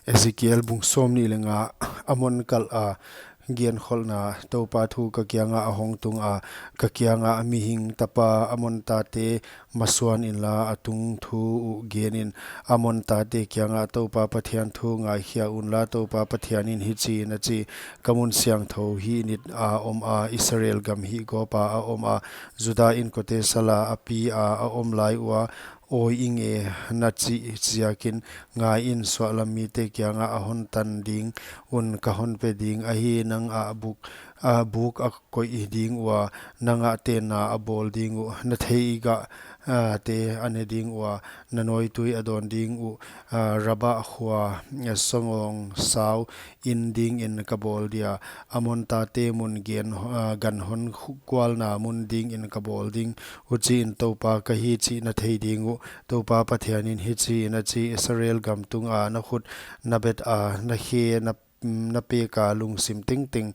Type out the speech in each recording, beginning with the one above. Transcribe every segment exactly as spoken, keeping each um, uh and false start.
Ezekiel bung sawmnih leh nga. Amon kalh a genkholhna. Toupa thu ka kianga a hong tunga, ka kianga, mihing tapa, Amon tate masuan inla, a tung thu uh genin. Amon tate kianga Toupa Pathian thu ngaikhia unla, Toupa Pathianin hichiin a chi: Ka mun siangthou hih nit a om a, Israel gam hih gawpa a om a, Juda inkote sala a pi a a om lai ua, awi ing e, na chih ziakin, ngaiin, suahlam mite kianga a hon tan ding un ka hon pe ding ahi. Nang a buk, a buk a koih ding ua, nang a tenna a bawl ding uh. Na theigah, ah, te a ne ding ua, na nawitui a dawn ding uh. Ah, Rabba khua, ah, songawng sau in dingin ka bawl dia, Amon tate mun gen, ah, gan hon khu-, kualna mun dingin ka bawl ding. Huchiin Toupa ka hi chih na thei ding uh. Toupa Pathianin hichiin a chi: Israel gam tunga na khut na bet a, na khe na, na peka lungsim tengteng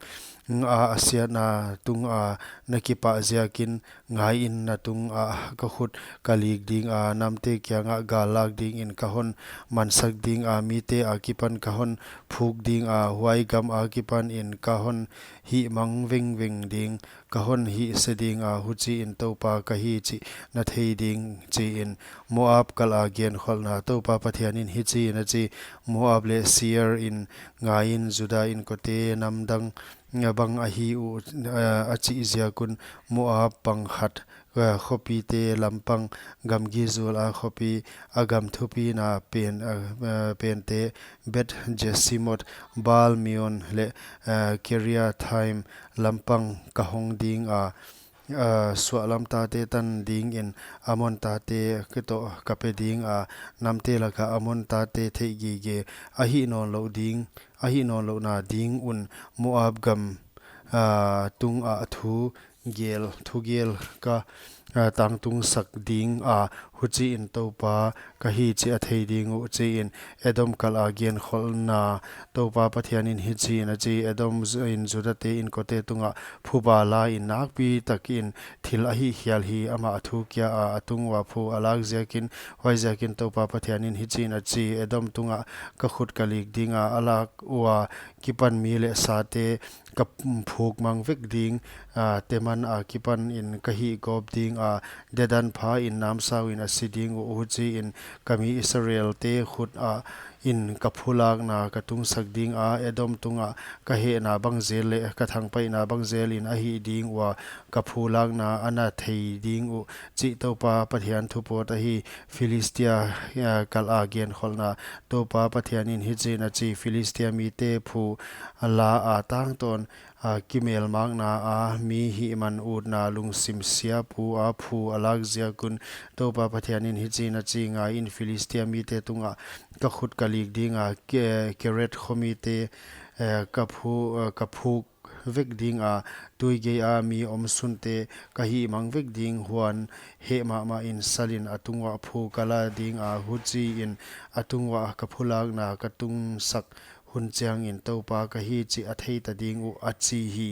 a, a siatna tunga na kipah ziakin, ngaiin, na tunga ka khut ka lik dinga, namte kianga gal lak dingin ka hon mansak dinga, mite akipan ka hon phuk dinga, huai gam akipanin ka hon hihmang vengveng ding, ka hon hihse dinga, huchiin Toupa ka hi chih na thei ding, chiin. Moab kalh a genkholhna. Toupa Pathianin hichiin a chi: Moab leh Seir in, ngaiin, Juda inkote namdang bang ahi uh, a chih ziak un, Moab pang khat, eh, khopite lampang, gamgi zul a khopi, a gam thupina pen, eh, eh, pente, Beth Jeshimoth, Baal Meon leh, eh, Kiriathaim lampang ka hong dinga, eh, suahlam tate tan dingin Amon tate kitoh ka pe dinga, namte laka Amon tate theihgige a hih nawnlouh ding, a hih nawnlouhna ding un Moab gam, ah, tunga thu gel, thugel ka, ah, tangtungsak dinga, huchiin Toupa ka hi chih a thei ding uh, chiin. Edom kalh a genkholhna. Toupa Pathianin hichiin a chi: Edom zu-, in Judate inkote tunga phuba lain, nakpi takin thil a hihkhial hi amah a thukia a, a tung ua phu a lak ziakin. Huaiziakin Toupa Pathianin hichiin a chi: Edom tunga ka khut ka lik dinga, a lak ua kipan mi leh sate ka phuk mang vek ding, ah, Teman akipanin ka hihgawp dinga, Dedan phain namsauin a si ding uh, huchiin ka mi Israelte khut ah in ka phulakna ka tungsak dinga, Edom tunga ka hehna bang zel leh ka thangpaihna bang zelin a hih ding ua, ka phulakna a na thei ding uh, chih Toupa Pathian thupawt ahi. Philistia, eh, kalh a genkholhna. Toupa Pathianin hichiin a chi: Philistia mite phu la a tangtawn, a kimelmakna a mi hihman utna lungsim siap ua phu a lak ziak un, Toupa Pathianin hichiin a chi: Ngaiin, Philistia mite tunga ka khut ka lik dinga, Ke-, Kereth khomite, eh, ka phu-, eh, ka phuk vek dinga, tuigei a mi omsunte ka hihmang vek ding. Huan heh mahmahin salin a tung uah phu ka la dinga, huchiin a tung uah ka phulakna ka tungsak hun chiangin Toupa ka hi chih a theita ding uh, a chi hi.